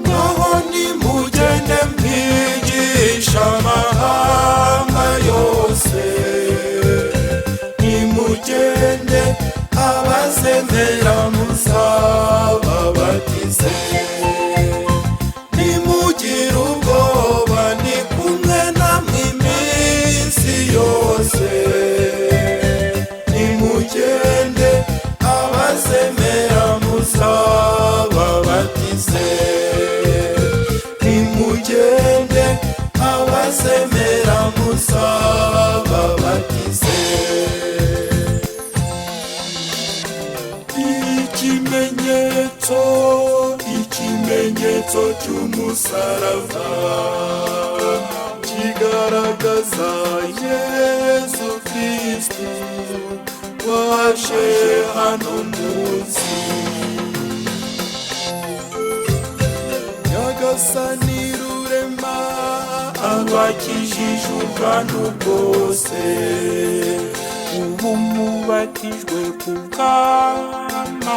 Ngaho nimugende mwigisha amahanga yose, nimugende abazemera muzababatize. Nimugire ubwoba ndi kumwe namwe iminsi yose, nimugende abazemera muzababatize. Nimugende abazemera muzababatize. Ikimenyetso, ikimenyetso cy'umusaraba kigaragaza Yesu Kristu waje hano munsi. Nyagasani Rurema abakijije ubwandu bwose, Ubu mubatijwe ku bw'amazi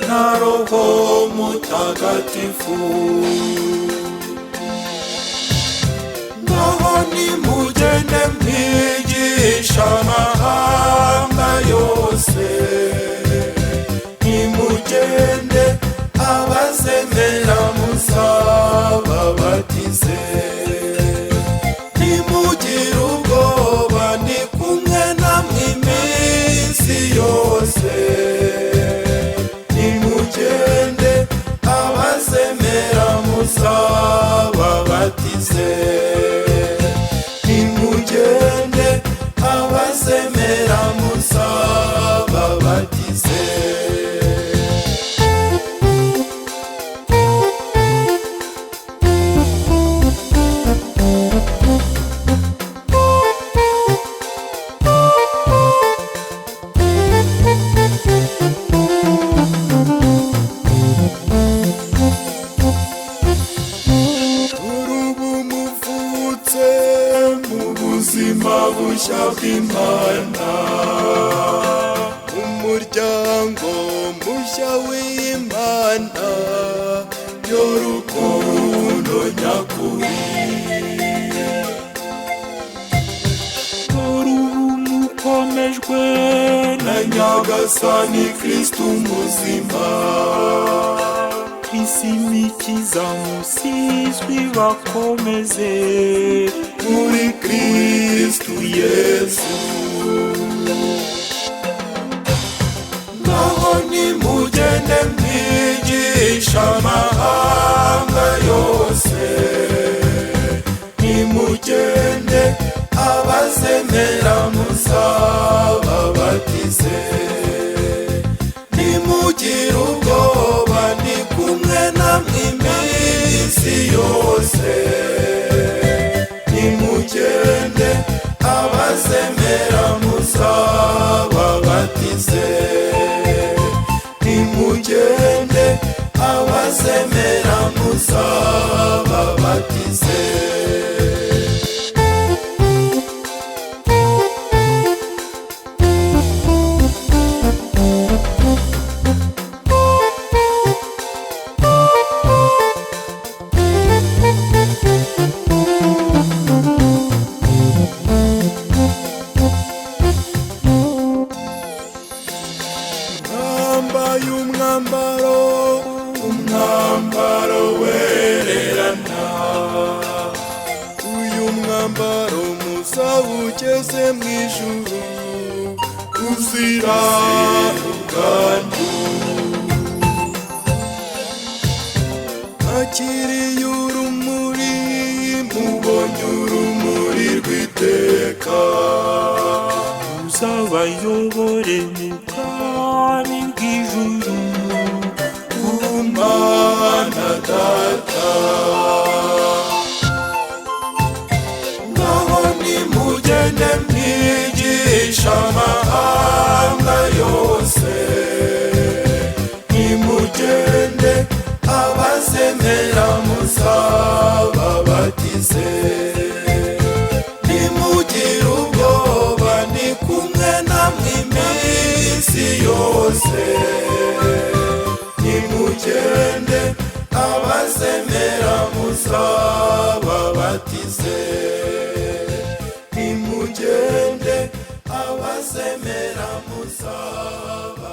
na Roho Mutagatifu. Ngaho nimugende mwigisha amahanga yose, nimugende abazemera muzababatize. Nimugire ubwoba ndi kumwe namwe iminsi yose, nimugende abazemera muzababatize. Nimugende abazemera muzababatize. Urubu muvutse mu buzima bushya bw'Imana, umuryango mushya w'Imana y'urukundo nyakuri. Dore ubu mukomejwe na Nyagasani Kristu muzima, Isimikiza musizwi bakomeze muri Kristu Yesu. Ngaho nimugende mwigisha amahanga yose, nimugende abazemera muzababatize. Nimugire ubwoba ndi kumwe namwe iminsi yose, nimugende abazemera muzababatize. Nimugende abazemera muzababatize. Mwambaye umwambaro, umwambaro wererana, uyu mwambaro muzawugeze mu ijuru uzira ubwandu. Akiriye urumuri, mubonye urumuri rw'iteka, uzabayobore mu bwami bw'ijuru Mana Data. Ngaho nimugende mwigisha amahanga yose, nimugende abazemera muzababatize. Nimugire ubwoba yose. Nimugende, abazemera muzababatize. Nimugende, abazemera muzababatize.